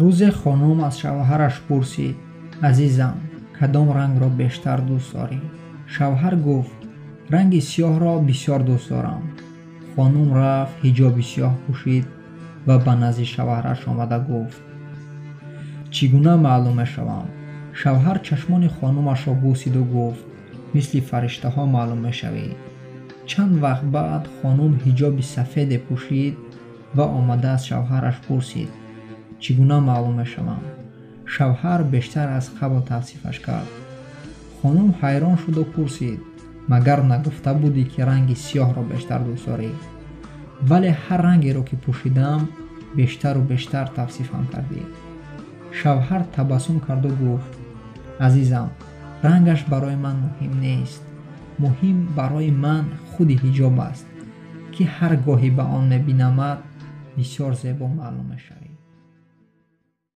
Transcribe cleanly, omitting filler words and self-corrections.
Рӯзе хонум аз шавҳараш пурсид: азизам, кадом рангро бештар дӯст дорӣ? Шавҳар гуфт: ранги сиёҳро бисёр дӯст дорам. Хонум рафт, ҳиҷоби сиёҳ пӯшид ва ба назди шавҳараш омада гуфт: чӣ гуна маълум мешавам? Шавҳар чашмони хонумашро бусиду гуфт: мисли фариштаҳо маълум мешавӣ. Чанд вақт баъд хонум ҳиҷоби сафеде пӯшид ва омада аз шавҳараш пурсид: чӣ гуна маълум мешавам? Шавҳар бештар аз қабл тавсифаш кард. Хонум ҳайрон шуду пурсид: магар нагуфта будӣ, ки ранги сиёҳро бештар дӯст дорӣ? Вале ҳар рангеро ки пӯшидам, бештару бештар тавсифам кардӣ. Шавҳар табассум карду гуфт: азизам, рангаш барои ман муҳим нест. Муҳим барои ман худи ҳиҷоб аст, ки ҳар гоҳе ба он мебинамад, бисёр зебо маълум мешавӣ.